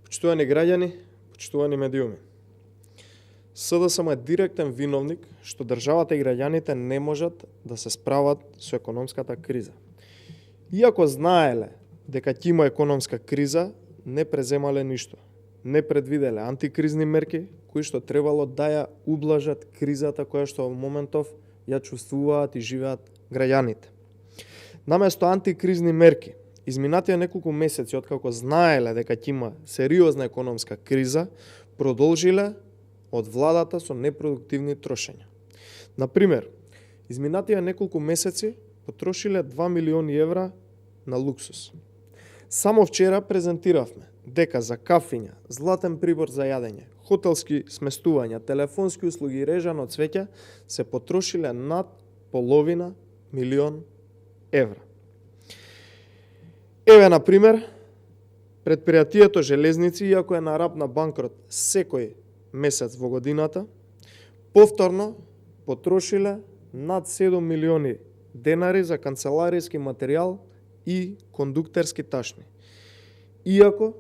Почитувани граѓани, почитувани медиуми. СДСМ е директен виновник што државата и граѓаните не можат да се справат со економската криза. Иако знаеле дека ќе има економска криза, не преземале ништо. Не предвиделе антикризни мерки кои што требало да ја ублажат кризата која што во моментов ја чувствуваат и живеат граѓаните. Наместо антикризни мерки, изминатија неколку месеци откако знаеле дека ќе има сериозна економска криза, продолжиле од владата со непродуктивни трошења. Например, изминатија неколку месеци потрошиле 2 милиони евра на луксус. Само вчера презентиравме дека за кафиња, златен прибор за јадење, хотелски сместувања, телефонски услуги и режано цвеќе се потрошиле над половина милион евра. Еве, например, предпријатието Железници, иако е на раб на банкрот секој месец во годината, повторно потрошиле над 7 милиони денари за канцеларијски материјал и кондуктерски ташни. Иако,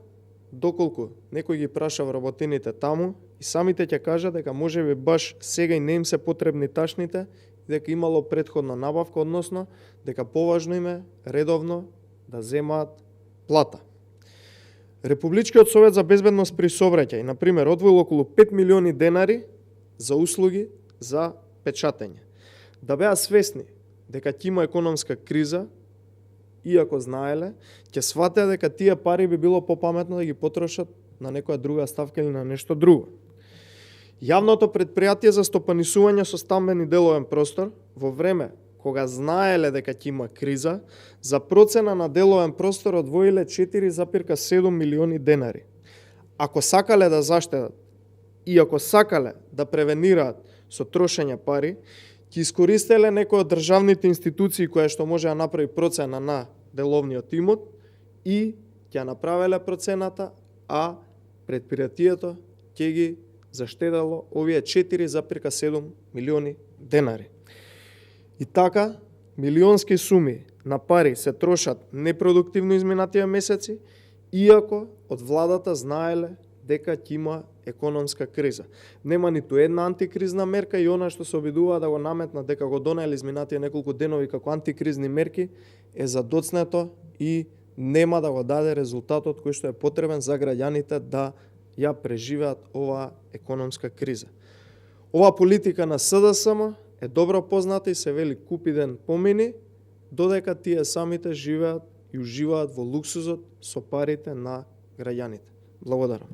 доколку некој ги праша вработените таму, и самите ќе кажат дека можеби баш сега и не им се потребни ташните, дека имало претходна набавка, односно дека поважно им е редовно да земаат плата. Републичкиот совет за безбедност при сообраќај, например, одвоил околу 5 милиони денари за услуги за печатење. Да беа свесни дека ќе има економска криза, иако знаеле, ќе сватеа дека тие пари би било попаметно да ги потрошат на некоја друга ставка или на нешто друго. Јавното предпријатие за стопанисување со стамбен и деловен простор во време кога знаеле дека ќе има криза, за процена на деловен простор одвоиле 4,7 милиони денари. Ако сакале да заштедат и ако сакале да превенираат со трошење пари, ќе искористеле некој од државните институции која што може да направи процена на деловниот имот и ќе направеле процената, а предпријатието ќе ги заштедело овие 4,7 милиони денари. И така, милионски суми на пари се трошат непродуктивно изминатија месеци, иако од владата знаеле дека ќе има економска криза. Нема ниту една антикризна мерка и она што се обидува да го наметнат дека го донеле изминатија неколку денови како антикризни мерки е задоцнето и нема да го даде резултатот кој што е потребен за граѓаните да ја преживеат оваа економска криза. Оваа политика на СДСМ е добро позната и се вели купи ден помини, додека тие самите живеат и уживаат во луксузот со парите на граѓаните. Благодарам.